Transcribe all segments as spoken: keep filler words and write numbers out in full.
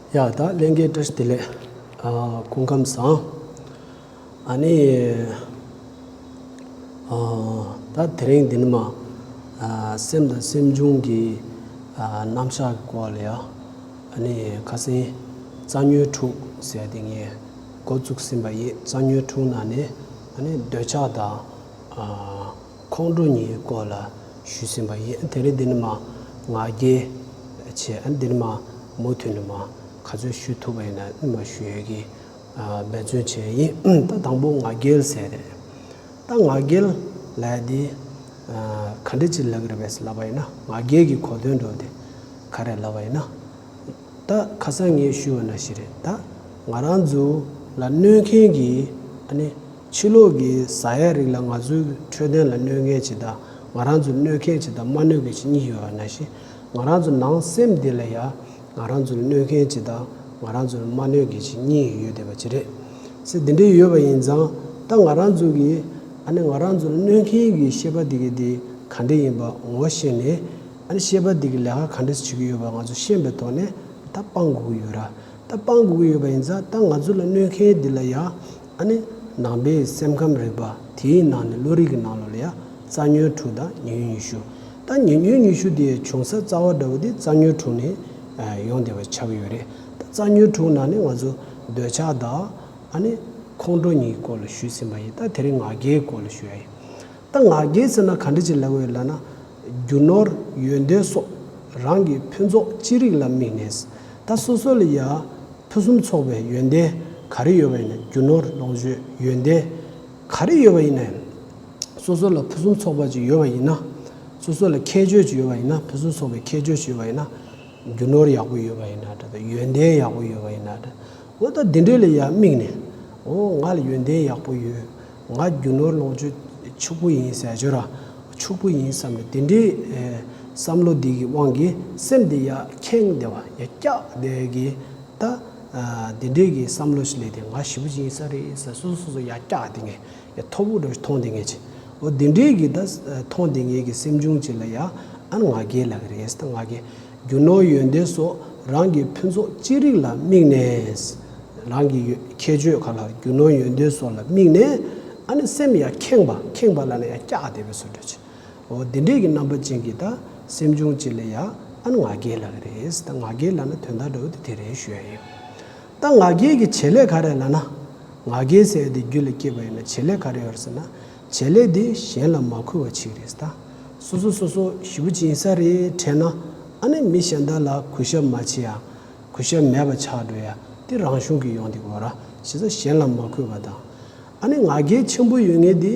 ཡ་ད་ལྷན་རྒྱས་བཀྲ་ཤིས་བདེ་ལེགས། ཨ་སྐུ་ཁམས་བཟང་། ཨ་ནི་ཨ་ད་དེ་རིང་འདི་ནི་མ་ཨ་སེམས་དང་སེམས་བྱུང་གི་ཨ་རྣམ་གཞག་གི་སྐོར་ལ་ཡ། ཨ་ནི་ཁ་སང་རྩ་ཉོན་དྲུག་ཟེར་དེ་ངས་འགོ་བཙུགས་ཟིན་པ་ཡིན། རྩ་ཉོན་དྲུག་ནང་ནས་ཨ་ནི་འདོད་ཆགས་དང་ཨ་ཁོང་ཁྲོ་གཉིས་སྐོར་ལ་ཞུས་ཟིན་པ་ཡིན། དེ་རིང་འདི་ནི་མ་ང་རྒྱལ་བྱས། ཨ་ནི་འདི་ནི་མ་མུ་མཐུད་ནས་མ་ག་ཚོད་ཞུ་ཐུབ་པ་ཡིན་ན་ནི་མ་ཞུ་ཡས་ཀྱི་ཨ་འབད་བརྩོན་བྱས་ཡིན། ད་དང་པོ་ང་རྒྱལ་ཟེར་རེད། ད་ང་རྒྱལ་ལབ་ཡ་དེ་ཨ་ག་འདྲ་ཅིག་ལབ་ཀྱི་རེད་པས་ལབ་པ་ཡིན་ན། ང་རྒྱལ་གྱི་གོ་དོན་འདྲ་བོ་དེ་ག་རེ་ལབ་པ་ཡིན་ན། ད་ཁ་སང་ངས་ཞུས་པ་ནང་བཞིན་རེད། ད་ང་རང་ཚོ་ལ་གནོད་མཁན་གྱི་ཨ་ནི་ཕྱི་ལོགས་ཀྱི་ཟ་ཡ་རིགས་ལ་ང་ཚོའི་འཕྲོད་བསྟེན་ལ་གནོད་མཁན་ཅིག་དང་། ང་རང་ཚོ་གནོད་མཁན་ཅིག་དང་མ་གནོད་མཁན་ཅིག་གཉིས་ཡོད་པ་ནང་བཞིན། ང་རང་ཚོ་ནང་སེམས་འདི་ལ་ཡ་ང་རང་ཚོ་ལ་གནོད་མཁན་ཅིག་དང་ང་རང་ཚོ་ལ་མ་གནོད་མཁན་ཅིག་གཉིས་ཡོད་བསྡད་པ་ཅིག་རེད་ཟེར། འདི་འདྲའི་ཡོད་པ་ཡིན་ཙང་། ད་ང་རང་ཚོ་གི་ཨ་ནི་ང་རང་ཚོ་ལ་གནོད་མཁན་གྱི་ཤེས་པ་འདི་གི་འདི་ག་འདྲ་ཡིན་པ་ངོ་ཤེས་ནས། ཨ་ནི་ཤེས་པ་འདི་གི་ལས་ཀ་ག་འདྲ་བྱེད་ཀྱི་ཡོད་པ་ང་ཚོ་ཤེས་པའི་ཐོག་ནས་ད་སྤང་དགོས་ཀྱི་ཡོད་ར། ད་སྤང་དགོས་ཀྱི་ཡོད་པ་ཡིན་ཙང་། ད་ང་ཚོ་ལ་གནོད་མཁན་འདི་ལ་ཡ་ཨ་ནི་ནང་པའི་སེམས་ཁམས་རིག་པ་དེའི་ནང་ནས་བློ་རིག་གི་ནང་ལོགས་ལ་ཡ་རྩ་ཉོན་དྲུག་དང་ཉེ་ཉོན་ཉི་ཤུ། ད་ཉེ་ཉོན་ཉི་ཤུ་དེའི་འབྱུང་ས་རྩ་བ་འདྲ་བོ་དེ་རྩ་ཉོན་དྲུག་ནས་ཨ་ཡོང་བསྡད་པ་ཆགས་ཀྱི་ཡོད་རེད། ད་རྩ་ཉོན་དྲུག་ནང་ནས་ང་ཚོ་འདོད་ཆགས་དང་ཨ་ནི་ཁོང་ཁྲོ་གཉིས་སྐོར་ལ་ཞུས་ཟིན་པ་ཡིན། ད་དེ་རིང་ང་རྒྱལ་སྐོར་ལ་ཞུ་ཡ་ཡིན། ད་ང་རྒྱལ་ཟེར་ན་ག་འདྲ་ཅིག་ལབ་ཀྱི་ཡོད་ལབ་ན། རྒྱུ་ནོར་ཡོན་ཏན་སོགས་རང་གི་ཕུན་ཚོགས་ཅི་རིགས་ལ་དམིགས་ནས། ད་སོ་སོ་ལ་ཡ་ཕུན་སུམ་ཚོགས་པའི་ཡོན་ཏན་ག་རེ་ཡོད་པ་ཡིན་ན། རྒྱུ་ནོར་ལོངས་སྤྱོད་ཡོན་ཏན་ག་རེ་ཡོད་པ་ཡིན་ན། སོ་སོ་ལ་ཕུན་སུམ་ཚོགས་པ་ཅིག་ཡོད་པ་ཡིན་ན། སོ་སོ་ལ་ཁྱད་ཆོས་ཅིག་ཡོད་པ་ཡིན་ན། ཕུན་སུམ་ཚོགས་པའི་ཁྱད་ཆོས་ཅིག་ཡོད་པ་ཡིན་ན། རྒྱུ་ནོར་ཡག་པོ་ཡོད་པ་ཡིན་ན་འདྲ། ད་ཡོན་ཏན་ཡག་པོ་ཡོད་པ་ཡིན་ན་འདྲ། འོ་ད་འདི་འདྲའི་ལ་ཡ་དམིགས་ནས། འོ་ང་ལ་ཡོན་ཏན་ཡག་པོ་ཡོད། ང་རྒྱུ་ནོར་ལོངས་སྤྱོད་ཕྱུག་པོ་ཡིན་ཟེར་ཅོ་ར། ཕྱུག་པོ་ཡིན་བསམ་ནས་དེ་འདྲའི་ཨེ་བསམ་བློ་འདི་གི་དབང་གིས་སེམས་འདི་ཡ་ཁེངས་བསྡད་པ། ཡ་སྐྱག་བསྡད་ཀྱི། ད་ཨ་འདི་འདྲའི་གི་བསམ་བློ་ཞིག་སླེབས་ཏེ། ང་ཞེ་པོ་ཅིག་ཡིན་ས་རེད་ཟེར། སོ་སོ་སོ་སོ་ཡ་སྐྱག་བསྡད་མཁན། ཡ་མཐོ་པོ་འདྲ་ཞིག་མཐོང་བསྡད་མཁན་ཅིག་འོ་དེ་འདྲའི་གི་ད་མཐོང་བསྡད་མཁན་གྱི་སེམས་བྱུང་ཅིག་ལ་ཡ་ཨ་ནི་ང་རྒྱལ་ལབ་ཀྱི་རེད། ད་ང་རྒྱལ། རྒྱུ་ནོར་ཡོན་ཏན་སོགས་རང་གི་ཕུན་ཚོགས་ཅི་རིགས་ལ་དམིགས་ནས། རང་གི་ཡོ་ཁྱད་ཆོས་ག་ལ་རྒྱུ་ནོར་ཡོན་ཏན་སོགས་ལ་དམིགས་ནས། ཨ་ནི་སེམས་ཡ་ཁེངས་པ། ཁེངས་པ་ལབ་ན་ཡ་སྐྱག་བསྡད་པའི་བཟོ་འདྲ་ཅིག་འོ་དེ་འདྲའི་གི་རྣམ་པ་ཅན་གྱི་ད་སེམས་བྱུང་ཅིག་ལ་ཡ་ཨ་ནི་ང་རྒྱལ་ལབ་ཀྱི་རེད། ད་ང་རྒྱལ་ལབ་ན་དོན་དག་འདྲ་བོ་དེ་དེ་རེད་ཞུ་ཡ་ཡིན། ད་ང་རྒྱལ་གྱི་བྱེད་ལས་ག་རེ་ལབ་ན། ང་རྒྱལ་ཟེར་ཡ་དེ་རྒྱུད་ལ་སྐྱེས་པ་ཡིན་ན་བྱེད་ལས་ག་རེ་ཡོད་རེད་ཟེར་ན། བྱེད་ལས་དེ་གཞན་ལ་མ་གུས་པ་བྱེད་ཀྱི་རེད། ད་སོ་སོ་སོ་སོ་ཞེ་པོ་ཅིག་ཡིན་ས་རེད་དྲན་ན། ཨ་ནི་མི་གཞན་དག་ལ་གུས་ཞབས་མ་བྱེད་ཡ། གུས་ཞབས་མེད་པ་ཆགས་འགྲོ་ཡ་དེ་རང་བྱུང་གི་ཡོང་བསྡད་ཀྱི་ཡོད་ར། བྱས་ཙང་གཞན་ལ་མ་གུས་པ་དང་། ཨ་ནི་ང་རྒྱལ་ཆེན་པོ་ཡོད་མཁན་དེ་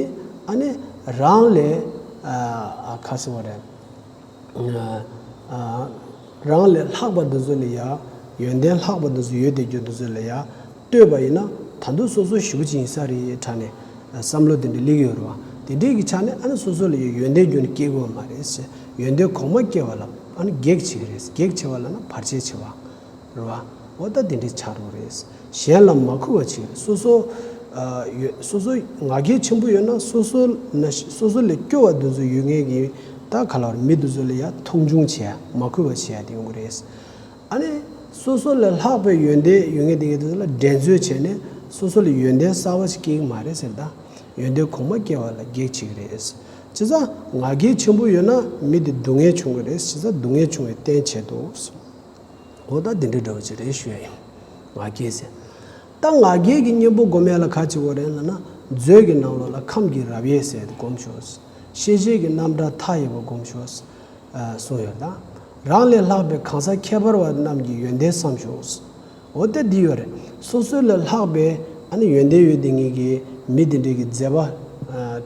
ཨ་ནི་རང་ལས་ཨ་ཨ་ག་ཟེར་བ་རེད། ཨ་ཨ་རང་ལས་ལྷག་པ་འདི་ཚོ་ལ་ཡ། ཡོན་ཏན་ལྷག་པ་འདི་ཚོ་ཡོད་བསྡད་རྒྱུ་འདི་ཚོ་ལ་ཡ་ལྟོས་པ་ཡིན་ན། ད་དུང་སོ་སོ་ཞེ་པོ་ཅིག་ཡིན་ས་རེད་དྲན་ནས་བསམ་བློ་དེ་འདྲ་སླེབས་ཡོད་རེད་བ། དེ་འདྲའི་གི་ཆ་ནས་ཨ་ནི་སོ་སོ་ལ་ཡ་ཡོན་ཏན་རྒྱུན་ནས་སྐྱེ་དགོས་མ་རེད་ཟེར། ཡོན་ཏན་གོང་མ་སྐྱེ་བ་ལ་ཨ་ནི་གེགས་བྱེད་ཀྱི་རེད། གེགས་བྱེད་པ་ལབ་ན་བར་ཆད་བྱེད་པ་རེད་བ། འོ་ད་དེ་འདྲའི་ཆགས་འགྲོ་རེད། གཞན་ལ་མ་གུས་པ་བྱེད་ཀྱི་རེད། སོ་སོ་ཨ་ཡོད། སོ་སོ་ང་རྒྱལ་ཆེན་པོ་ཡོད་ན། སོ་སོ་ན་སོ་སོ་ལས་སྐྱོ་བ་འདི་ཚོ་ཡོད་མཁན་གྱི་ད་ག་ལ་བར་མི་འདི་ཚོ་ལ་ཡ་མཐོང་ཆུང་བྱེད་ཡ། མ་གུས་པ་བྱེད་ཡ་དེ་ཡོང་གི་རེད། ཨ་ནི་སོ་སོ་ལས་ལྷག་པའི་ཡོན་ཏན་ཡོད་མཁན་དེ་གའི་དེ་ཚོ་ལ་འགྲན་རྩོད་བྱས་ནས་སོ་སོ་ལ་ཡོན་ཏན་གསར་པ་ཞིག་སྐྱེ་གི་མ་རེད་ཟེར། ད་ཡོན་ཏན་གོང་མ་སྐྱེ་བ་ལ་གེགས་བྱེད་ཀྱི་རེད། བྱས་ཙང་ང་རྒྱལ་ཆེན་པོ་ཡོད་ན་མི་དེ་སྡུག་བསྔལ་བྱུང་གི་རེད། བྱས་ཙང་སྡུག་བསྔལ་བྱུང་བའི་རྟེན་བྱེད་དོ། འོ་ད་འདི་འདྲའི་འདྲ་བོ་ཅིག་རེད་ཞུ་ཡ་ཡིན། ང་རྒྱལ་ཟེར། ད་ང་རྒྱལ་གྱི་གཉེན་པོ་སྒོམ་ཡ་ལ་ག་ཅིག་དགོས་རེད་ལབ་ན། མཛོད་ཀྱི་ནང་ལོགས་ལ་ཁམས་ཀྱི་རབ་དབྱེ་ཟེར་དེ་སྒོམ་ཤོག། ཤེས་བྱའི་གི་རྣམ་གྲངས་མཐའ་ཡས་པ་སྒོམ་ཤོག་གསུངས་ཡོད། ད་རང་ལས་ལྷག་པའི་གང་ཟག་ཁྱད་པར་བ་རྣམས་ཀྱི་ཡོན་ཏན་བསམ་ཤོག། འོ་ད་འདི་ཡོད་རེད། སོ་སོ་ལས་ལྷག་པའི་ཨ་ནི་ཡོན་ཏན་ཡོད་དེ་ངེད་ཀྱི་མི་དེ་འདྲའི་གི་མཛད་པ་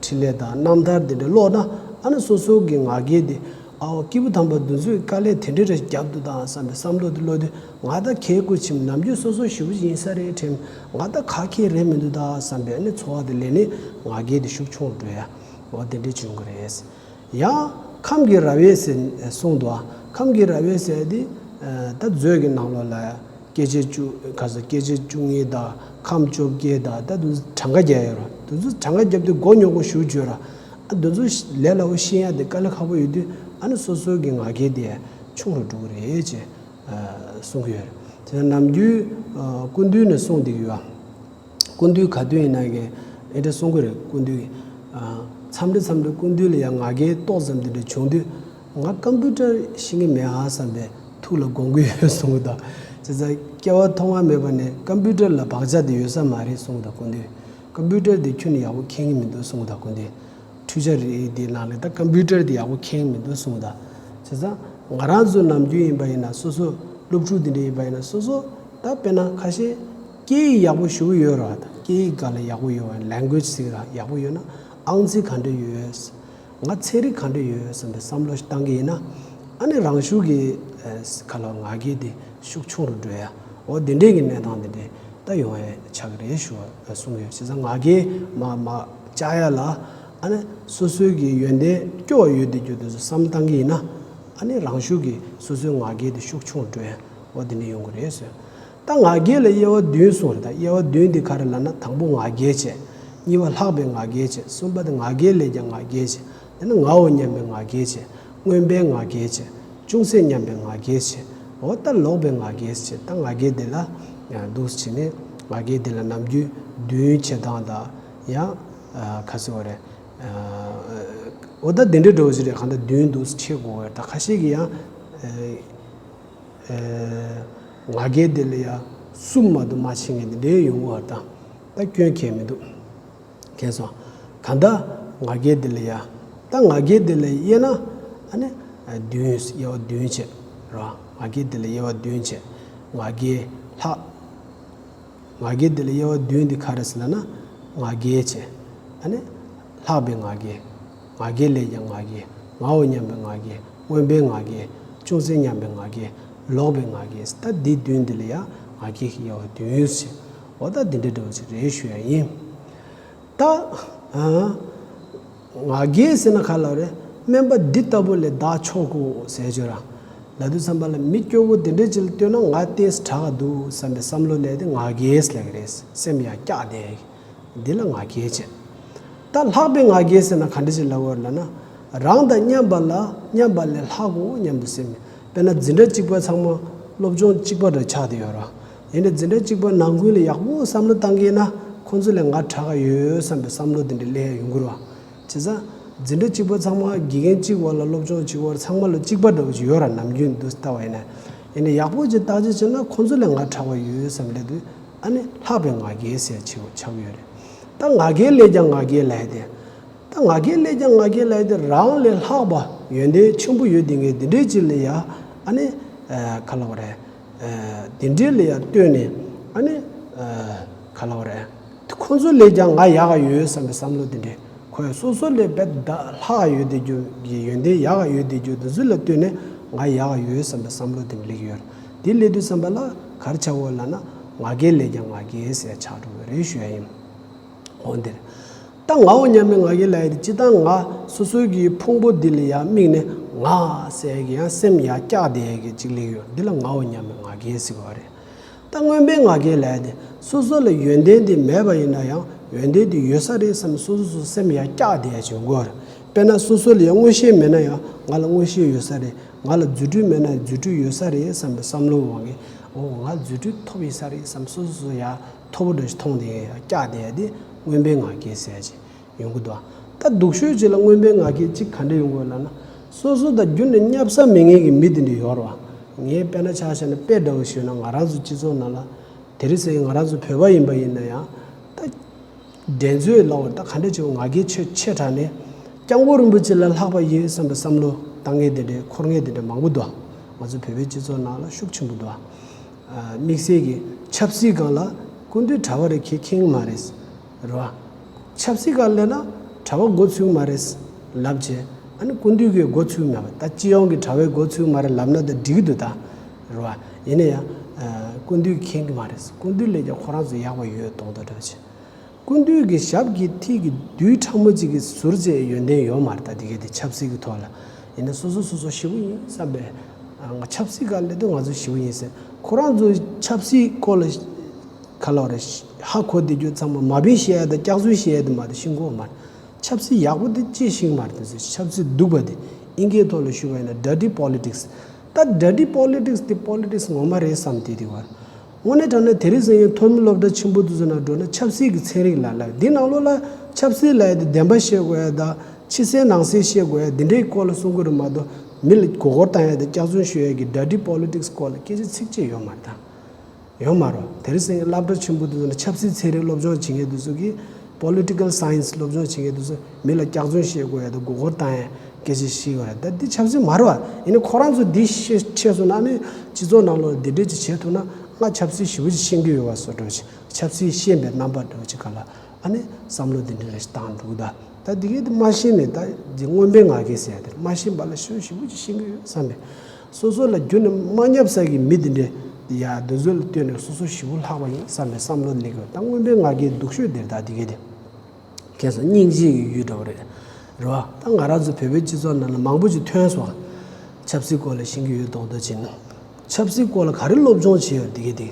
འཕྲིན་ལས་དང་རྣམ་ཐར་དེ་འདྲ་ཀློག་ན། ཨ་ནི་སོ་སོ་གི་ང་རྒྱལ་དེ། ཨའོ་སྐྱེས་བུ་དམ་པ་འདི་ཚོས་དཀའ་ལས་དེ་འདྲ་རེ་བརྒྱབ་འདུག་ད་བསམ་པའི་བསམ་བློ་དེ་བློ་དེ། ང་ད་གལ་དགོས་ཆེམ་ནམ་རྒྱུན་སོ་སོ་ཞེ་པོ་ཅིག་ཡིན་ས་རེད་དྲན། ང་ད་ག་གལ་རེད་མི་འདུག་ད་བསམ་པའི་ཨ་ནི་ཚོར་བ་དེ་ལས་ནི་ང་རྒྱལ་དེ་ཤུགས་ཆུང་རུ་འགྲོ་ཡ། འོ་དེ་འདྲ་བྱུང་གི་རེད། ཡང་ཁམས་ཀྱི་རབ་དབྱེ་ཟེར་གསུངས་འདུག་ཨ། ཁམས་ཀྱི་རབ་དབྱེ་ཟེར་དེ་ད་མཛོད་ཀྱི་ནང་ལོགས་ལ་སྐྱེ་མཆེད་བཅུ་ག་ས་སྐྱེ་མཆེད་བཅུ་གཉིས་དང་ཁམས་བཅོ་བརྒྱད་དང་། ད་དེ་ཚོ་གྲངས་ཀ་རྒྱག་ཡོད་ར། དེ་ཚོ་གྲངས་ཀ་བརྒྱབ་དུས་མགོ་རྙོག་པོ་ཞེ་པོ་ཅིག་ཡོད་ར། ཨ་དེ་ཚོ་ལས་སླ་པོ་ཤེས་ཡ་དེ་དཀའ་ལས་ཁག་པོ་ཡོད་དུས། ཨ་ནི་སོ་སོ་གི་ང་རྒྱལ་དེ་ཆུང་རུ་འགྲོ་གི་རེད་ཅེས་གསུང་གི་ཡོད་རེད། དེ་ནམ་རྒྱུན་སྐུ་མདུན་ནས་གསུངས་བསྡད་ཀྱི་ཡོད། སྐུ་མདུན་ག་དུས་ཡིན་ན་གི་ཨེ་འདྲ་གསུང་གི་རེད། སྐུ་མདུན་གྱིས་མཚམས་རེ་མཚམས་རེ་སྐུ་མདུན་ལ་ཡང་ང་རྒྱལ་ཏོག་ཙམ་དེ་འདྲ་བྱུང་དུས། ང་ཀམ་པུ་ཊར་ཤེས་ཀྱི་མེད་ཨ་བསམ་པའི་ཐུགས་ལ་དགོངས་ཀྱི་ཡོད་གསུང་གི་འདུག་བྱས་ཙང་སྐྱེ་བ་ཐོག་མ་མེད་པ་ནས་ཀམ་པུ་ཊར་ལ་བག་ཆགས་དེ་ཡོད་ས་མ་རེད་གསུང་གི་འདུག་སྐུ་མདུན། ཀམ་པུ་ཊར་དེ་ཁྱོན་ནས་ཡག་པོ་མཁྱེན་གྱི་མི་འདུག་གསུང་གི་འདུག་སྐུ་མདུན། འཕྲུལ་ཆས་རིགས་དེའི་ནང་ལ་ད་ཀམ་པུ་ཊར་དེ་ཡག་པོ་མཁྱེན་གྱི་མི་འདུག་གསུང་གི་འདུག་བྱས་ཙང་ང་རང་ཚོ་ནམ་རྒྱུན་ཡིན་པ་ཡིན་ན་སོ་སོ་སློབ་ཕྲུག་དེ་འདྲ་ཡིན་པ་ཡིན་ན་སོ་སོ་ད་དཔེར་ན་ཁ་ཤས་སྐད་ཡིག་ཡག་པོ་ཞེ་པོ་ཡོད་རེད་བ། ད་སྐད་ཡིག་སྒང་ལ་ཡག་པོ་ཡོད་བ། ལེང་གུ་ཨེཇ་ཟེར་གྱི་རེད། ཡག་པོ་ཡོད་ན་ཨང་རྩིས་ག་འདྲ་ཡོད། ང་ཚན་རིག་ག་འདྲ་ཡོད་བསམ་པའི་བསམ་བློ་ཞིག་བཏང་གི་ཡིན་ན། ཨ་ནི་རང་ཤུགས་ཀྱིས་ཨ་ག་ལ་ང་རྒྱལ་དེ་ཤུགས་ཆུང་རུ་འགྲོ་ཡ། འོ་དེ་འདྲའི་གི་གནས་སྟངས་དེ་འདྲའི་ད་ཡོང་ཡ་ཆགས་ཀྱི་རེད་ཞུ་བ་གསུངས་ཡོད། བྱས་ཙང་ང་རྒྱལ་མ་མ་བཅག་ཡ་ལ། ཨ་ནི་སོ་སོའི་གི་ཡོན་ཏན་སྐྱོ་བ་ཡོད་དེ་རྒྱུ་དེ་ཚོ་བསམ་བཏང་གི་ཡིན་ན། ཨ་ནི་རང་ཤུགས་ཀྱིས་སོ་སོའི་ང་རྒྱལ་དེ་ཤུགས་ཆུང་རུ་འགྲོ་ཡ། འོ་དེ་འདྲ་ཡོང་གི་རེད་ཟེར། ད་ང་རྒྱལ་ལ་དབྱེ་བ་བདུན་གསུངས་རེད། ད་དབྱེ་བ་བདུན་འདི་ག་རེ་ལབ་ན། དང་པོ་ང་རྒྱལ་བྱས། གཉིས་པ་ལྷག་པའི་ང་རྒྱལ་བྱས། གསུམ་པ་དེ་ང་རྒྱལ་ལས་ཀྱང་ང་རྒྱལ་བྱས། དེ་ནས་ངའོ་སྙམ་པའི་ང་རྒྱལ་བྱས། མངོན་པའི་ང་རྒྱལ་བྱས། ཅུང་ཟད་སྙམ་པའི་ང་རྒྱལ་བྱས། འོ་ད་ལོག་པའི་ང་རྒྱལ་བྱས། ད་ང་རྒྱལ་འདི་ལ་འདུག་སེ་བྱས་ནས་ང་རྒྱལ་འདི་ལ་ནམ་རྒྱུན་བདུན་བྱེད་སྟངས་དང་ཡང་ཁ་སོ་རེད། འོ་ད་འདི་འདྲའི་འགྲོ་བ་ཞིག་རེད། གང་ལྟར་བདུན་འདུག་སེ་བྱེད་དགོས་པ་རེད། ད་ཁ་ཤས་ཀྱིས་ཡང་། ཨེ། ཨེ། ང་རྒྱལ་དེ་ལ་ཡ་གསུམ་མ་གཏོགས་མ་ཕྱིན་མཁན་དེ་འདྲའི་ཡོང་གི་ཡོད་རེད། ད་ད་སྐྱོན་གང་ཡང་མི་འདུག་མཁྱེན་སོང་། གང་ལྟར་ང་རྒྱལ་དེ་ལ་ཡ། ད་ང་རྒྱལ་དེ་ལ་དབྱེ་ན། ཨ་ནི་བདུན། དབྱེ་བ་བདུན་བྱས། རེད་བ། ང་རྒྱལ་དེ་ལ་དབྱེ་བ་བདུན་བྱས། ང་རྒྱལ། ལྷག་ང་རྒྱལ་དེ་ལ་དབྱེ་བ་བདུན་དེ་ག་རེ་ཟེར་ལབ་ན། ང་རྒྱལ་བྱས། ཨ་ནི་ལྷག་པའི་ང་རྒྱལ། ང་རྒྱལ་ལས་ཀྱང་ང་རྒྱལ། ངའོ་སྙམ་པའི་ང་རྒྱལ། མངོན་པའི་ང་རྒྱལ། ཅུང་ཟད་སྙམ་པའི་ང་རྒྱལ། ལོག་པའི་ང་རྒྱལ། ད་འདི་བདུན་འདི་ལ་ཡང་ང་རྒྱལ་གྱི་དབྱེ་བ་བདུན་ཟེར། འོ་ད་འདི་འདྲ་འདྲ་བོ་ཞིག་རེད་ཞུ་ཡ་ཡིན། ད། ཨ། ང་རྒྱལ་ཟེར་ན་ག་ལབ་རེད། སྨན་པ་འདི་ལྟ་བུ་ལས་བདག་ཆོག་གོ་ཟེར་བརྗོད་ར། ལབ་དུས་ཙམ་པ་ལ་མི་སྐྱོ་བོ་དེ་འདྲ་ཅིག་ལ་ལྟོས་ན་ང་ཏོག་ཙམ་དྲག་ག་འདུག་བསམ་པའི་བསམ་བློ་སླེབས་ཏེ་ང་རྒྱལ་ཟེར་ལབ་ཀྱི་རེད། སེམས་ཡར་བཀྱགས་བསྡད་ཡ་གི། འདི་ལ་ང་རྒྱལ་བྱེད། ད་ལྷག་པའི་ང་རྒྱལ་ཟེར་ན་ག་འདྲ་ཅིག་ལབ་དགོས་རེད་ལབ་ན། རང་དང་མཉམ་པ་ལ་མཉམ་པ་ལས་ལྷག་གོ་སྙམ་དུ་སེམས། དཔེར་ན་འཛིན་གྲྭ་གཅིག་པ་ཚང་མ་སློབ་སྦྱོང་གཅིག་པ་འདྲ་ཆགས་བསྡད་ཡོད་ར། ཡིན་ནའི་འཛིན་གྲྭ་གཅིག་པ་ནང་ཁུལ་ལ་ཡག་པོ་བསམ་བློ་བཏང་གི་ཡིན་ན་ཁོང་ཚོ་ལས་ང་དྲག་ག་ཡོད་བསམ་པའི་བསམ་བློ་དེ་འདྲ་སླེབས་ཡ་ཡོང་གི་རེད་བ། བྱས་ཙང་འཛིན་གྲྭ་གཅིག་པ་ཚང་མ་དགེ་རྒན་གཅིག་བར་ལ་སློབ་སྦྱོང་གཅིག་བར་ཚང་མ་ལ་གཅིག་པ་འདྲ་བོ་ཅིག་ཡོད་ར། ནམ་རྒྱུན་འདུག་ལྟ་བ་ཡིན་ན། ཡིན་ནའི་ཡག་པོ་ཅིག་བརྟག་དཔྱད་བྱས་ན་ཁོང་ཚོ་ལས་ང་དྲག་པ་ཡོད་བསམ་སླེབས་དུས་ཨ་ནི་ལྷག་པའི་ང་རྒྱལ་ཟེར་ཆེ་བོ་ཆགས་ཡོད་རེད། ད་ང་རྒྱལ་ལས་ཀྱང་ང་རྒྱལ་ལབ་ཡ་དེ། ད་ང་རྒྱལ་ལས་ཀྱང་ང་རྒྱལ་ལབ་ཡ་དེ་རང་ལས་ལྷག་པ་ཡོན་ཏན་ཆེན་པོ་ཡོད་དེ་ངས་དེ་འདྲའི་ཅིག་ལ་ཡ་ཨ་ནི་ག་ལབ་དགོས་རེད། དེ་འདྲའི་ལ་ཡ་ལྟོས་ནས་ཨ་ནི་ག་ལབ་དགོས་རེད། ཁོང་ཚོ་ལས་ཀྱང་ང་ཡག་ག་ཡོད་བསམ་པའི་བསམ་བློ་དེ་འདྲའི། ཁོ་ཡང་སོ་སོ་ལས་རྦད་དེ་ལྷག་ཡོད་དེ་རྒྱུ་གི་ཡོན་ཏན་ཡག་ག་ཡོད་དེ་རྒྱུ་དེ་ཚོ་ལ་ལྟོས་ནས་ང་ཡག་ག་ཡོད་བསམ་པའི་བསམ་བློ་དེ་འདྲ་སླེབས་ཡོད་རེད། དེ་སླེབས་དུས་ཙམ་པ་ལ་ག་རེ་ཆགས་ཡོད་ལབ་ན་ང་རྒྱལ་ལས་ཀྱང་ང་རྒྱལ་ཟེར་ཆགས་འགྲོ་གི་རེད་ཞུ་ཡ་ཡིན། འོ་འདིར། ད་ངའོ་སྙམ་པའི་ང་རྒྱལ་ལབ་ཡ་དེ་སྤྱིར་བཏང་ང་སོ་སོའི་གི་ཕུང་པོ་འདི་ལ་ཡང་དམིགས་ནས་ང་ཟེར་ཡ་གི་ཡང་སེམས་ཡར་བཀྱགས་བསྡད་ཡ་གི་ཅིག་སླེབས་ཡོད། འདི་ལ་ངའོ་སྙམ་པའི་ང་རྒྱལ་ཟེར་བ་རེད། ད་མངོན་པའི་ང་རྒྱལ་ལབ་ཡ་དེ་སོ་སོ་ལ་ཡོན་ཏན་དེ་མེད་པ་ཡིན་ན་ཡང་ཡོན་ཏན་དེ་ཡོད་ས་རེད་བསམ་སོ་སོ་སོ་སེམས་ཡར་བཀྱགས་བསྡད་ཡ་ཅིག་ཡོང་གི་ཡོད་རེད། དཔེར་ན་སོ་སོ་ལ་ཡང་མངོན་ཤེས་མེད་ན་ཡང་ང་ལ་མངོན་ཤེས་ཡོད་ས་རེད། ང་ལ་རྫུ་འཕྲུལ་མེད་ན་རྫུ་འཕྲུལ་ཡོད་ས་རེད་བསམ་པའི་བསམ་བློའི་དབང་གིས་འོ་ང་རྫུ་འཕྲུལ་ཐོབ་ཡོད་ས་རེད་བསམ་སོ་སོ་སོ་ཡར་མཐོ་པོ་འདྲ་ཞིག་མཐོང་བསྡད་ཡ་བཀྱགས་བསྡད་ཡ་དེ་མངོན་པའི་ང་རྒྱལ་ཟེར་ཡ་ཅིག་ཡོང་གི་འདུག་ད་སྡུག་ཤོས་ཅིག་ལ་མངོན་པའི་ང་རྒྱལ་གཅིག་ག་འདྲ་ཡོང་གི་ཡོད་ལབ་ན། སོ་སོ་དང་རྒྱུན་ནས་བསྙབ་ས་མེད་མཁན་གྱི་མི་དེ་འདྲ་ཡོད་རེད་བ། ངས་དཔེར་ན་ཆ་བཞག་ན་དཔེ་འདྲ་བོ་ཞུས་ན་ང་རང་ཚོ་སྤྱི་ཚོགས་ནང་ལ་དེ་རིང་སང་ང་རང་ཚོ་བོད་པ་ཡིན་པ་ཡིན་ན་ཡང་ད་འགྲན་རྩོད་ལབ་དགོས་རེད། ད་ག་འདྲ་བྱེད་དགོས། ང་རྒྱལ་ཆེ་ཆེ་དྲགས་ནས་སྐྱབས་མགོན་རིན་པོ་ཆེ་ལས་ལྷག་པ་ཡོད་བསམ་པའི་བསམ་བློ་བཏང་མཁན་དེ་འདྲ་འཁོར་མཁན་དེ་འདྲ་མང་པོ་འདུག་ང་ཚོ་བོད་པའི་སྤྱི་ཚོགས་ནང་ལ་ཤུགས་ཆེན་པོ་འདུག་དམིགས་བསལ་གྱི་ཆབ་སྲིད་སྒང་ལ་སྐུ་མདུན་གྲྭ་པ་རེད་ཁྱེད་མཁྱེན་གྱི་མ་རེད། རེད་བ། ཆབ་སྲིད་སྒང་ལབ་ན་གྲྭ་པ་མགོ་ཚོས་ཀྱི་མ་རེད་ལབ་བྱས། ཨ་ནི་སྐུ་མདུན་གྱི་མགོ་ཚོས་ཀྱི་མ་རེད། ད་སྤྱི་ཡོངས་ཀྱི་གྲྭ་པའི་མགོ་ཚོས་ཀྱི་མ་རེད་ལབ་ན་ད་འགྲིག་གི་འདུག་ད། རེད་བ། ཡིན་ན་ཡང་སྐུ་མདུན་མཁྱེན་གྱི་མ་རེད། སྐུ་མདུན་ལས་ཀྱང་ཁོ་རང་ཚོ་ཡག་པ་ཡོད་མདོག་མདོག་འདྲ་བྱས། སྐུ་མདུན་གྱི་ཞབས་ཀྱི་མཐིལ་གྱི་རྡུལ་ཕྲ་མོ་གཅིག་གི་ཟུར་བཅད་ཡོན་ཏན་ཡོད་མ་རེད། ད་དེ་གའི་དེ་ཆབ་སྲིད་ཀྱི་ཐོག་ལ་ཡིན་ན་སོ་སོ་སོ་སོ་ཞེ་པོ་ཡིན་བསམ་པའི། ང་ཆབ་སྲིད་སྒང་ལ་དེ་ང་ཚོ་ཞེ་པོ་ཡིན་ཟེར། ཁོ་རང་ཚོ་ཆབ་སྲིད་སྐོར་ལ་ག་ལབ་རེད། ཧ་གོ་བསྡད་རྒྱུ་ཚང་མ་མ་དཔེ་བཤད་ཡ་དང་སྐྱག་རྫུན་བཤད་ཡ་དེ་མ་གཏོགས་ཤེས་ཀྱི་ཡོད་མ་རེད། ཆབ་སྲིད་ཡག་པོ་དེ་ཅིག་ཤེས་ཀྱི་མ་རེད། དེ་ཚོ་ཆབ་སྲིད་སྡུག་པ་དེ་ཨིན་སྐད་ཐོག་ལ་ཞུས་པ་ཡིན་ན་dirty politics། ད་dirty politics དེ་politics ངོ་མ་རེད་བསམ་དེ་དེ་བར། དངོས་གནས་དྲང་གནས་དེ་རིང་སང་ཉིན་མཐོ་རིམ་སློབ་གྲྭ་ཆེན་པོ་དེ་ཚོ་ནང་འགྲོ་ན་ཆབ་སྲིད་ཀྱི་ཚན་རིག་ལ་ལབ། འདི་ནང་ལོགས་ལ་ཆབ་སྲིད་ལབ་ཡ་དེ་བདེན་པ་བཤད་དགོས་ཡ་དང་ཕྱི་གསལ་ནང་གསལ་བཤད་དགོས་ཡ་འདི་འདྲའི་སྐོར་ལ་གསུང་གི་རེད་མ་གཏོགས། མི་ལ་མགོ་སྐོར་བཏང་ཡ་དང་སྐྱག་རྫུན་ཤོད་ཡ་གི་dirty politics སྐོར་ལ་སྐད་ཆ་ཚིག་གཅིག་ཡོད་མ་རེད་ད། ཡོད་མ་རེད། དེ་རིང་སང་ཉིན་སློབ་གྲྭ་ཆེན་པོ་དེ་ཚོ་ནས་ཆབ་སྲིད་ཚན་རིག་སློབ་སྦྱོང་བྱེད་མཁན་དེ་ཚོ་གིས་political science སློབ་སྦྱོང་བྱེད་མཁན་དེ་ཚོ་མི་ལ་སྐྱག་རྫུན་བཤད་དགོས་ཡ་དང་མགོ་སྐོར་བཏང་ཡ་སྐད་ཆ་བཤད་ཡོད་རེད། ད་འདི་ཆབ་སྲིད་མ་རེད་བ། ཡིན་ནའི་ཁོ་རང་ཚོ་འདི་ཤེས་ཤེས་སོང་ན་ནི་སྤྱི་ཚོགས་ནང་ལོགས་འདི་འདྲས་ཅིག་བྱེད་ཐུབ་ན་ང་ཆབ་སྲིད་ཞེ་པོ་ཅིག་ཤེས་ཀྱི་ཡོད་པ་བཟོ་འདྲ་ཅིག་ཆབ་སྲིད་ཤེས་པའི་རྣམ་པ་འདྲ་བོ་ཅིག་ག་ལ་ཨ་ནི་བསམ་བློ་འདི་འདྲས་རེ་ཞིག་བཏང་འདུག་ད་ད་འདི་གའི་དེ་མ་ཤེས་ནས་ད་འདི་མངོན་པའི་ང་རྒྱལ་ཟེར་ཡ་དེ་རེད། མ་ཤེས་པ་ལ་ཞེ་པོ་ཞེ་པོ་ཅིག་ཤེས་ཀྱི་ཡོད་བསམ་པས། སོ་སོ་ལ་རྒྱུ་ནི་མ་བསྙབས་ས་གི་མི་དེ་འདྲས་ཡ་དེ་ཚོ་ལ་ལྟོས་ནས་སོ་སོ་ཞེ་པོ་ལྷག་པ་ཡིན་བསམ་པའི་བསམ་བློ་སླེབས་ཀྱི་ཡོད། ད་མངོན་པའི་ང་རྒྱལ་སྡུག་ཤོས་དེ་རེད། ད་དེ་གའི་དེ་ཁྱེད་ཚོ་སྙིང་རྗེ་གི་ཡུལ་འདྲ་བོ་རེད། རེད་བ། ད་ང་རང་ཚོ་བོད་པའི་སྤྱི་ཚོགས་ནང་ལ་མང་པོ་ཅིག་ཐོན་སོང་། ཆབ་སྲིད་སྐོར་ལ་ཤེས་ཀྱི་ཡོད་མདོག་མདོག་བྱས་ན། ཆབ་སྲིད་སྐོར་ལ་ག་རེ་སློབ་སྦྱོང་བྱས་ཡོད་དེ་གའི་དེ།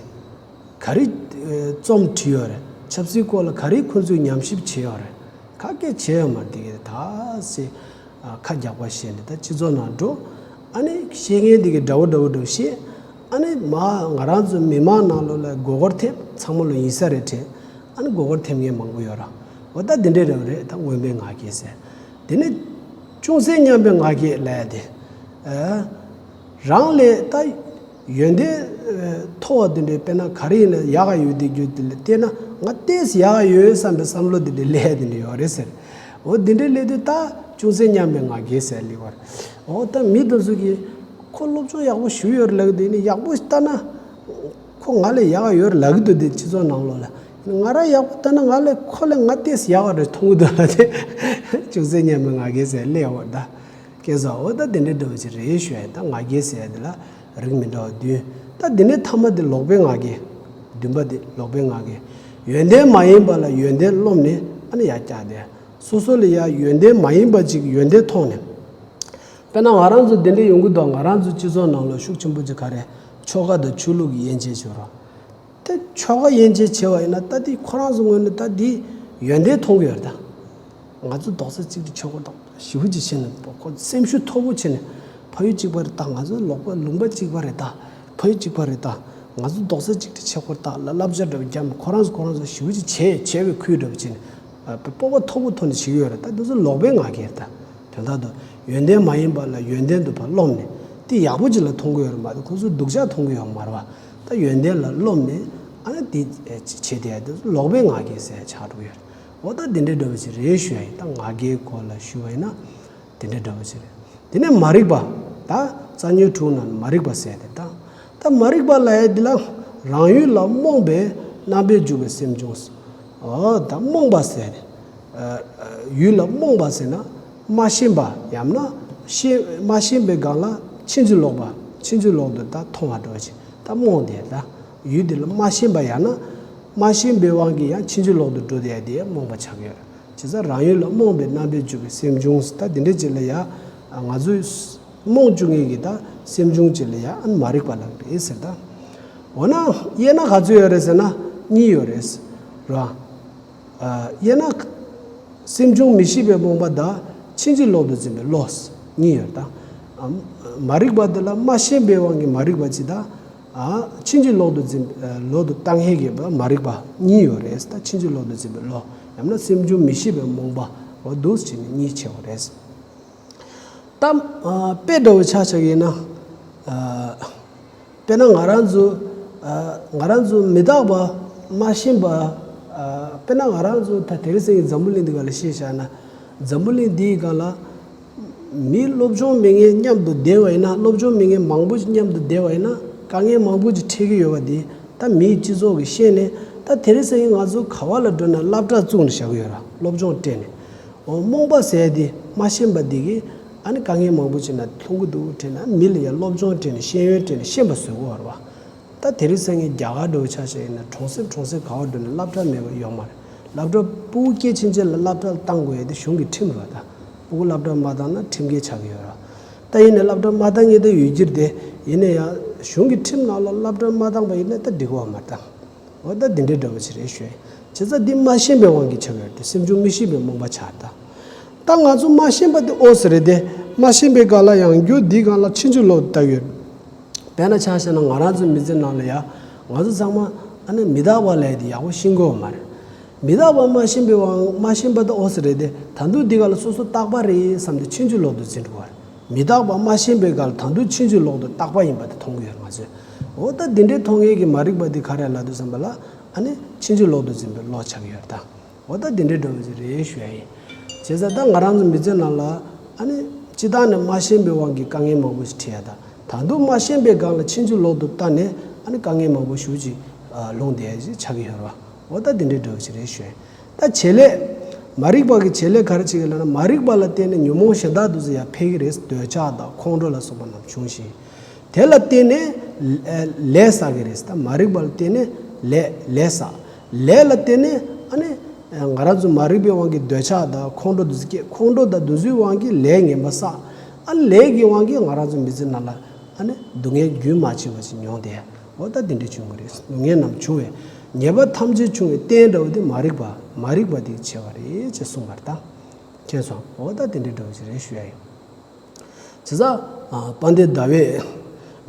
ག་རེ་ཨེ་རྩོམ་བྲིས་ཡོད་རེད། ཆབ་སྲིད་སྐོར་ལ་ག་རེ་ཁོང་ཚོས་ཉམས་ཞིབ་བྱས་ཡོད་རེད། ག་གེ་བྱས་ཡོད་མ་རེད། དེ་གའི་ད་སེ་ཨ་ཁ་རྒྱག་པ་བཤད་ནས་ད་སྤྱི་ཚོགས་ནང་འགྲོ། ཨ་ནི་བཤད་མཁན་དེ་གའི་འདྲ་བོ་འདྲ་བོ་འདྲ་བོ་བཤད། ཨ་ནི་མ་ང་རང་ཚོ་མི་མང་ནང་ལོགས་ལ་མགོ་སྐོར་ཐེབས། ཚང་མ་ལོ་ཡིན་ས་རེད་དྲན། ཨ་ནི་མགོ་སྐོར་ཐེབས་མཁན་མང་པོ་ཡོད་ར། འོ་ད་དེ་འདྲའི་འདྲ་བོ་རེད། ད་མངོན་པའི་ང་རྒྱལ་ཟེར། དེ་ནས་ཅུང་ཟད་མཉམ་པའི་ང་རྒྱལ་ལབ་ཡ་དེ། ཨ་རང་ལས་ད་ཡོན་ཏན་ཨ་མཐོ་བ་དེ་འདྲའི་དཔེར་ན་ག་རེ་ཡིན་ན་ཡག་ག་ཡོད་དེ་རྒྱུ་དེ་ལ་བལྟས་ན་ང་ཏོག་ཙམ་ཡག་ག་ཡོད་བསམ་པའི་བསམ་བློ་དེ་འདྲའི་སླེབས་ཡ་དེ་འདྲ་ཡོད་རེད་ཟེར། འོ་དེ་འདྲའི་སླེབས་དུས་ད་ཅུང་ཟད་མཉམ་པའི་ང་རྒྱལ་ཟེར་སླེབས་པ་རེད། འོ་ད་མི་དེ་ཚོ་གིས་ཁོ་སློབ་སྦྱོང་ཡག་པོ་ཞུ་ཡོད་རེད་ལབ་ཀྱི་འདུག་ཡིན་ནའི་ཡག་པོ་ལྟ་ན་ཁོ་ང་ལས་ཡག་ག་ཡོད་རེད་ལབ་ཀྱི་འདུག་དེ་སྤྱི་ཚོགས་ནང་ལོགས་ལ། ང་རང་ཡག་པོ་ལྟ་ན་ང་ལས་ཁོ་ལས་ང་ཏོག་ཙམ་ཡག་ག་རེ་མཐོང་གི་འདུག་ལབ་དེ་ཅུང་ཟད་མཉམ་པའི་ང་རྒྱལ་ཟེར་སླེབས་པ་རེད་ད། སྐལ་བཟང་། འོ་ད་དེ་འདྲའི་འདྲ་བོ་ཅིག་རེད་ཞུ་ཡ། ད་ང་རྒྱལ་ཟེར་ཡ་དེ་ལ་རིགས་མི་འདྲ་བ་བདུན། ད་དེ་ནས་ཐ་མ་དེ་ལོག་པའི་ང་རྒྱལ། བདུན་པ་དེ་ལོག་པའི་ང་རྒྱལ། ཡོན་ཏན་མ་ཡིན་པ་ལ་ཡོན་ཏན་རློམ་ནས་ཨ་ནི་ཡར་བཀྱག་དེ། སོ་སོ་ལ་ཡ་ཡོན་ཏན་མ་ཡིན་པ་ཅིག་ཡོན་ཏན་མཐོང་ནས། དཔེར་ན་ང་རང་ཚོ་དེ་འདྲའི་ཡོང་གི་འདུག་ང་རང་ཚོ་སྤྱི་ཚོགས་ནང་ལ་ཤུགས་ཆེན་པོ་ཅིག་ག་རེ། ཆོལ་ཁ་དང་ཆོས་ལུགས་ཀྱི་དབྱེ་འབྱེད་བྱེད་རོགས། དེ་ཆོལ་ཁ་དབྱེ་འབྱེད་བྱས་པ་ཡིན་ན་ད་དེ་ཁོ་རང་ཚོ་ངོས་ནས་ད་དེ་ཡོན་ཏན་མཐོང་གི་ཡོད་རེད་ད། ང་ཚོ་རྡོག་རྩ་གཅིག་སྒྲིལ་ཆོག་གི་རེད་ད། ཞེ་པོ་ཅིག་བྱས་ནས་ཁོ་སེམས་ཤུགས་མཐོ་པོ་བྱས་ནས་ཕ་ཡུལ་གཅིག་པ་རེད་ད། ང་ཚོ་ལོག་པ་ལུང་པ་གཅིག་པ་རེད་ད། ཕ་ཡུལ་གཅིག་པ་རེད་ད། ང་ཚོ་རྡོག་རྩ་གཅིག་སྒྲིལ་ཆོག་གི་རེད་ད་ལ་བསླབ་བྱ་འདྲ་བོ་བརྒྱབ་ནས་ཁོ་རང་ཚོ་ཁོ་རང་ཚོ་ཞེ་པོ་ཅིག་བྱས་བྱས་པའི་ཁུལ་འདྲ་བོ་བྱས་ནས་ཨ་སྤོབས་པ་མཐོ་པོ་མཐོང་ནས་བྱེད་ཀྱི་ཡོད་རེད་ད། འདི་ཚོ་ལོག་པའི་ང་རྒྱལ་རེད་ད། དོན་དག་ཏུ་ཡོན་ཏན་མ་ཡིན་པ་ལ་ཡོན་ཏན་དུ་ཕར་རློམ་ནས་དེ་ཡག་པོ་ཅིག་ལ་མཐོང་གི་ཡོད་རེད་མ་གཏོགས་ཁོ་ཚོ་སྡུག་ཅག་མཐོང་གི་ཡོད་མ་རེད་བ། ད་ཡོན་ཏན་ལ་རློམ་ནས་ཨ་ནི་དེ་བྱེད་དེ་ཡ་དེ་ལོག་པའི་ང་རྒྱལ་ཟེར་ཆགས་འགྲོ་གི་ཡོད་རེད། འོ་ད་དེ་འདྲའི་འདྲ་བོ་ཅིག་རེད་ཞུ་ཡ་ཡིན། ད་ང་རྒྱལ་སྐོར་ལ་ཞུ་བ་ཡིན་ན་དེ་འདྲའི་འདྲ་བོ་ཅིག་རེད། དེ་ནས་མ་རིག་པ། ད་རྩ་རྙོག་དྲུག་ནང་མ་རིག་པ་ཟེར་ཏེ་ད། ད་མ་རིག་པ་ལབ་ཡ་འདི་ལ་རང་ཡུལ་ལ་རྨོངས་པའི་རྣམ་པར་འཇུག་པའི་སེམས་བྱུང་། ཨོ་ད་རྨོངས་པ་ཟེར་ཏེ། ཨ་ཨ་ཡུལ་ལ་རྨོངས་པ་ཟེར་ན་མ་ཤེས་པ་ཡང་ན་ཤེས་མ་ཤེས་པའི་སྒང་ལ་ཕྱིན་ཅི་ལོག་པ་ཕྱིན་ཅི་ལོག་ཏུ་ད་མཐོང་བ་འདྲ་བ་ཞིག་ད་རྨོངས་ཏེ་ད་ཡུལ་འདི་ལ་མ་ཤེས་པ་ཡང་ན་མ་ཤེས་པའི་དབང་གིས་ཡང་ཕྱིན་ཅི་ལོག་ཏུ་འགྲོ་བསྡད་ཡ་དེ་རྨོངས་པ་ཆགས་ཀྱི་ཡོད་རེད། བྱས་ཙང་རང་ཡུལ་ལ་རྨོངས་པའི་རྣམ་པར་འཇུག་པའི་སེམས་བྱུང་ཟེར་ད་དེ་འདྲ་ཅིག་ལ་ཡ་ང་ཚོས་རྨོངས་བཅུག་མཁན་གྱི་ད་སེམས་བྱུང་ཅིག་ལ་ཡ་ཨ་ནི་མ་རིག་པ་ལབ་རེད་ཟེར་ད། འོ་ན་དབྱེ་ན་ག་ཚོད་ཡོད་རེད་ཟེར་ན་གཉིས་ཡོད་རེད། ར། ཨ་དབྱེ་ན། སེམས་བྱུང་མི་ཤེས་པའི་རྨོངས་པ་དང་ཕྱིན་ཅི་ལོག་ཏུ་འཛིན་པའི་བློ། གཉིས་ཡོད་ད། ཨ་མ་རིག་པ་དེ་ལ་མ་ཤེས་པའི་དབང་གིས་མ་རིག་པ་ཅིག་དང་། ཨ་ཕྱིན་ཅི་ལོག་ཏུ་འཛིན་ལོག་ཏུ་ལྟ་མཁན་གྱི་མ་རིག་པ་གཉིས་ཡོད་རེད་ད། ཕྱིན་ཅི་ལོག་ཏུ་འཛིན་པའི་བློ། ཡང་ན་སེམས་བྱུང་མི་ཤེས་པའི་རྨོངས་པ། འོ་འདུག་སེ་བྱས་ནས་གཉིས་ཕྱེ་བ་རེད། ད་ཨ་དཔེ་འདྲ་བོ་ཆ་བཞག་ཡིན་ན། ཨ་དཔེར་ན་ང་རང་ཚོ་ཨ་ང་རང་ཚོ་མི་རྟག་པ་མ་ཤེས་པ། ཨ་དཔེར་ན་ང་རང་ཚོ་ད་དེ་རིང་སང་ཉིན་འཛམ་བུ་གླིང་འདི་ག་ལ་བཤད་བཞག་ན། འཛམ་བུ་གླིང་འདིའི་སྒང་ལ་མི་སློབ་སྦྱོང་མེད་མཁན་མཉམ་དུ་བསྡད་པ་ཡིན་ན། སློབ་སྦྱོང་མེད་མཁན་མང་པོ་ཞིག་མཉམ་དུ་བསྡད་པ་ཡིན་ན་དཀའ་ངལ་མང་པོ་ཞིག་འཕྲད་ཀྱི་ཡོད་པ་འདི་ད་མིའི་སྤྱི་ཚོགས་ཀྱིས་ཤེས་ནས། ད་དེ་རིང་སང་ཉིན་ང་ཚོ་ག་བ་ལ་འགྲོ་ན་སློབ་གྲྭ་བཙུགས་ནས་བཞག་གི་ཡོད་ར། སློབ་སྦྱོང་སྤྲད་ནས། འོ་རྨོངས་པ་ཟེར་ཡ་དེ་མ་ཤེས་པ་དེ་གིས་ཨ་ནི་དཀའ་ངལ་མང་པོ་ཅིག་ན་ལྷུང་གི་འདུག་དྲན་ན། མི་ལ་ཡ་སློབ་སྦྱོང་སྤྲད་ནས་ཤེས་ཡོན་སྤྲད་ནས་ཤེས་པ་བཟོ་དགོས་པ་རེད་བ། ད་དེ་རིང་སང་ཉིན་རྒྱ་གར་འདྲ་བོ་ཆ་བཞག་ཡིན་ན་གྲོང་གསེབ་གྲོང་གསེབ་ག་བ་འགྲོ་ན་སློབ་གྲྭ་མེད་པ་ཡོད་མ་རེད། སློབ་གྲྭ་ཕྲུ་གུ་སྐྱེས་ཕྱིན་ཆད་ལ་སློབ་གྲྭ་ལ་བཏང་དགོས་ཡ་དེ་གཞུང་གི་ཁྲིམས་རེད་བ། ད་ཕྲུ་གུ་སློབ་གྲྭ་མ་བཏང་ན་ཁྲིམས་འགལ་ཆགས་ཀྱི་ཡོད་རེད། ད་ཡིན་ནའི་སློབ་གྲྭ་མ་བཏང་མཁན་དེ་ཡོད་ཀྱི་རེད་དེ། ཡིན་ན་ཡང་གཞུང་གི་ཁྲིམས་ནང་ལ་སློབ་གྲྭ་མ་བཏང་པ་ཡིན་ན་ད་འགྲིག་གི་ཡོད་མ་རེད་ད། འོ་ད་འདི་འདྲའི་འདྲ་བོ་ཅིག་རེད་ཞུ་ཡ་ཡིན། བྱས་ཙང་འདི་མ་ཤེས་པའི་དབང་གིས་ཆགས་ཡོད་དེ། སེམས་བྱུང་མི་ཤེས་པའི་རྨོངས་པ་ཆགས་ད། ད་ང་ཚོ་མ་ཤེས་པ་དེ་ཨོ་ཙི་རེད་དེ། མ་ཤེས་པའི་སྒང་ལ་ཡང་རྒྱུ་འདིའི་སྒང་ལ་ཕྱིན་ཅི་ལོག་ལྟ་ཡོད། དཔེར་ན་ཆ་བཞག་ན་ང་རང་ཚོའི་མི་ཚེ་ནང་ལ་ཡ། ང་ཚོ་ཚང་མ་ཨ་ནི་མི་རྟག་པ་ལབ་དེ་ཡག་པོ་ཤེས་ཀྱི་ཡོད་མ་རེད། མི་རྟག་པ་མ་ཤེས་པའི་དབང་མ་ཤེས་པ་ད་ཨོ་སི་རེད་དེ། ད་དུང་འདི་ག་ལ་སོ་སོ་རྟག་པ་རེད་བསམ་སྟེ་ཕྱིན་ཅི་ལོག་ཏུ་འཛིན་འགྲོ་བ་རེད། མི་རྟག་པ་མ་ཤེས་པའི་སྒང་ལ་ད་དུང་ཕྱིན་ཅི་ལོག་ཏུ་རྟག་པ་ཡིན་པ་དེ་མཐོང་གི་ཡོད་རེད་ང་ཚོས། འོ་ད་འདི་འདྲའི་མཐོང་མཁན་གྱི་མ་རིག་པ་འདི་ག་རེ་ལབ་འདུག་བསམ་པ་ལ། ཨ་ནི་ཕྱིན་ཅི་ལོག་ཏུ་འཛིན་པའི་བློ་ཆགས་ཀྱི་ཡོད་རེད་ད། འོ་ད་འདི་འདྲའི་འདྲ་བོ་ཞིག་རེད་ཞུ་ཡ་ཡིན། བྱས་ཙང་ད་ང་རང་ཚོ་མི་ཚེ་ནང་ལ་ཨ་ནི་སྤྱིར་བཏང་ནས་མ་ཤེས་པའི་དབང་གིས་དཀའ་ངལ་མང་པོ་ཞིག་འཕྲད་ཡ་ད། ད་དུང་མ་ཤེས་པའི་སྒང་ལ་ཕྱིན་ཅི་ལོག་ཏུ་ལྟ་ནས་ཨ་ནི་དཀའ་ངལ་མང་པོ་ཞེ་པོ་ཅིག་ལྷུང་བསྡད་ཡ་ཞིག་ཆགས་ཀྱི་ཡོད་རེད་བ། འོ་ད་འདི་འདྲའི་འདྲ་བོ་ཞིག་རེད་ཞུ་ཡ་ཡིན། ད་བྱེད་ལས། མ་རིག་པ་གི་བྱེད་ལས་ག་རེ་བྱེད་ཀྱི་ལབ་ན། མ་རིག་པ་ལ་བརྟེན་ནས་ཉོན་མོངས་གཞན་དག་དེ་ཚོ་ཡར་འཕེལ་གྱི་རེད། འདོད་ཆགས་དང་ཁོང་ཁྲོ་ལ་སོགས་པ་རྣམས་འབྱུང་ཞིང་། དེ་ལ་བརྟེན་ནས་ལས་བསགས་ཀྱི་རེད། ད་མ་རིག་པ་ལ་བརྟེན་ནས་ལས་ལས་བསགས། ལས་ལ་བརྟེན་ནས་ཨ་ནི་ང་རང་ཚོ་མ་རིག་པའི་དབང་གིས་འདོད་ཆགས་དང་ཁོང་ཁྲོ་དེ་ཚོ་སྐྱེ། ཁོང་ཁྲོ་དང་དེ་ཚོའི་དབང་གིས་ལས་ངན་པ་བསགས། ཨ་ནི་ལས་ཀྱི་དབང་གིས་ང་རང་ཚོ་མི་ཚེ་ནང་ལ་ཨ་ནི་སྡུག་བསྔལ་རྒྱུན་མ་ཆད་པ་ཞིག་མྱོང་བསྡད། འོ་ད་དེ་འདྲ་བྱུང་གི་རེད། སྡུག་བསྔལ་རྣམས་འབྱུང་བའི་ཉེས་པ་ཐམས་ཅད་འབྱུང་བའི་རྟེན་འདྲ་བོ་དེ་མ་རིག་པ། མ་རིག་པ་དེས་བྱས་པ་རེད་ཅེས་གསུངས་པ་རེད་ད། མཁྱེན་སོང་། འོ་ད་དེ་འདྲ་འདྲ་བོ་ཞིག་རེད་ཞུ་ཡ་ཡིན། བྱས་ཙང་། ཨ། དཔལ་ལྡན་ཟླ་བས།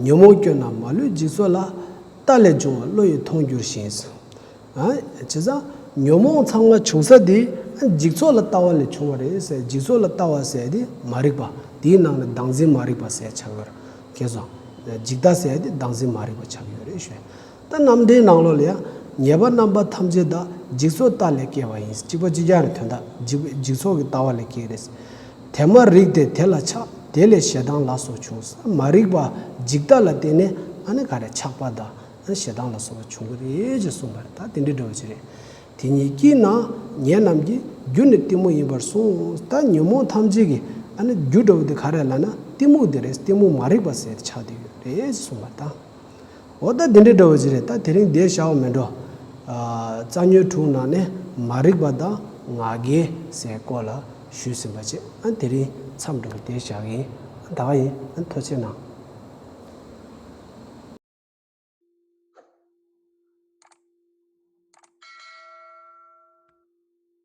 ཉོན་མོངས་སྐྱོན་རྣམས་མ་ལུས་འཇིག་ཚོགས་ལ། རྟག་ལས་འབྱུང་བ་བློ་ཡིས་མཐོང་འགྱུར་ཞིང་། ཨ། བྱས་ཙང་ཉོན་མོངས་ཚང་མ་བྱུང་ས་དེ་འཇིག་ཚོགས་ལ་ལྟ་བ་ལས་བྱུང་བ་རེད་ཟེར། འཇིག་ཚོགས་ལ་ལྟ་བ་ཟེར་དེ་མ་རིག་པ། དེའི་ནང་ནས་བདག་འཛིན་མ་རིག་པ་ཟེར་ཆགས་ཡོད་རེད། མཁྱེན་སོང་། འཇིག་ལྟ་ཟེར་དེ་བདག་འཛིན་མ་རིག་པ་ཆགས་ཡོད་རེད་ཞུ། ད་རྣམ་འགྲེལ་ནང་ལོགས་ལ་ཡང་། ཉེས་པ་རྣམ་པ་ཐམས་ཅད་དག་འཇིག་ཚོགས་ལྟ་ལས་སྐྱེ་བ་ཡིན། གཅིག་པ་གཅིག་རྐྱང་རེད་དོན་དག་འཇིག་འཇིག་ཚོགས་ཀྱི་ལྟ་བ་ལས་སྐྱེ་རེད། དེ་མ་རིག་སྟེ་དེ་ལ་ཆགས། དེ་ལས་ཞེ་སྡང་ལ་སོགས་བྱུང་། མ་རིག་པ་འཇིག་ལྟ་ལ་བརྟེན་ནས་ཨ་ནི་ག་རེ་ཆགས་པ་དང་ཨ་ནི་ཞེ་སྡང་ལ་སོགས་པ་བྱུང་གི་རེད་ཅེས་གསུངས་པ་རེད། ད་དེ་འདྲའི་འདྲ་བོ་ཅིག་རེད། དེ་ཉིད་ཀྱིས་ན་ངེད་རྣམས་ཀྱི་རྒྱུ་ནི་གཏི་མུག་ཡིན་པར་གསུངས། ད་ཉོན་མོངས་ཐམས་ཅད་ཀྱི་ཨ་ནི་རྒྱུ་འདྲ་བོ་དེ་ག་རེ་ལབ་ན་གཏི་མུག་དེ་རེད། གཏི་མུག་མ་རིག་པ་ཟེར་དེ་ཆགས་བསྡད་ཡོད་རེད་ཅེས་གསུངས་པ་དང་། འོ་ད་དེ་འདྲའི་འདྲ་བོ་ཅིག་རེད། ད་དེ་རིང་འདིར་བཞག་པ་མེད་འགྲོ། ཨ། རྩ་ཉོན་དྲུག་ནང་ནས་མ་རིག་པ་དང་ང་རྒྱལ་ཟེར་སྐོར་ལ་ཞུས་ཟིན་པ་བྱས། ཨ། དེ་རིང་མཚམས་འདྲ་བོ་འདིར་བཞག་གི་ཡིན། ད་ག་ཡིན། ཨ། ཐུགས་རྗེ་གནང་།